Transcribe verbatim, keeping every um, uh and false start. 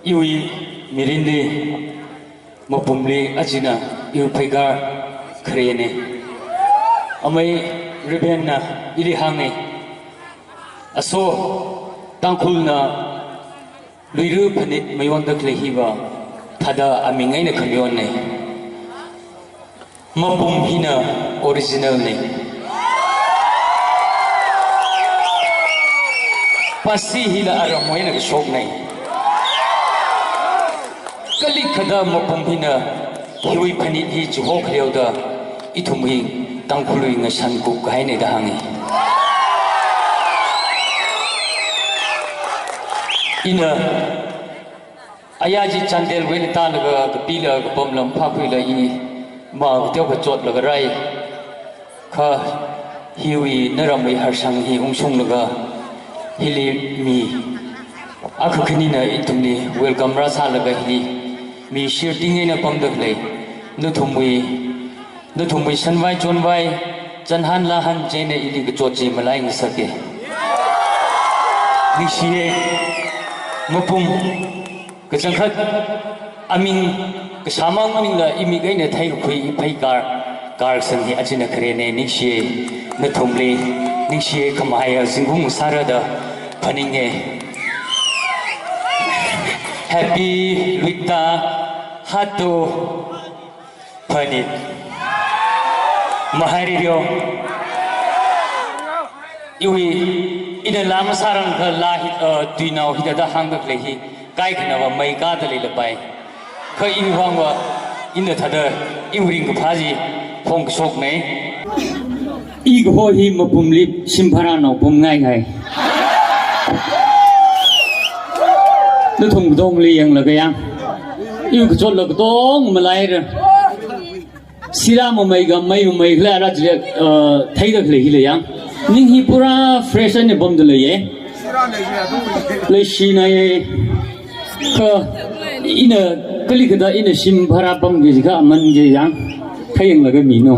Iwui mirinli, mapumli, achina iwui pheikar kharene. Amei Reubenna ili hānge. Aso, Tangkhulna luira phanit mayonda khalei hiva thāda aming eina khamayonne. Mapum hina original ne. Pasi hila aramwui eina kashokne. Kalikhada mapum hina hiwui phanit hi chihokhaoda ithum hi Tangkhulwui ngashan kupkahaine da hānge. Ina aya chi Chandelwui eina tālaga kapila kapam lam phākhuila i ma kateo kachotlaga rai. Kha hiwui naramwui harshang hi ungshunglaga hili mi akha khanina ithumli welcome rāsālaga hili mi shirting eina pamda khalei nathumwui, nathumwui shanvai chonvai, chanhan lahan chieina ili kachot chi malaingasake. Ningshiye, mapum, kachangkhat aming kasāmang maningla imik eina theikakhui ipheikar, karsang hi achina kharene. Ningshiye, nathumli ningshiye, khamahaiya zingkum sārada phaninge. Happy Luita Hattu Phanit. Mahairiro. Iwui, ina laa masārangkha laa hi, uh, tuinao hithāda hāngda khalei hi kaikhanava meikada leilapai. Kha iwui vangva, ina thāda iwui ringkaphā chi phongkashokne. I kaho hi mapumli shim bhara naopam ngaingai. Nathum katongli yanglaga yang. Iwui kachotla katong malaira. Sira mamei ka mei mamei khala ra jile, uh, theida khalei hila yang. Ning hi pura fresh eina pamda leiye. Leishinaye. Kha ina kalikhada ina shim bhara pamki jikha aman je yang. Kha yanglaga mino.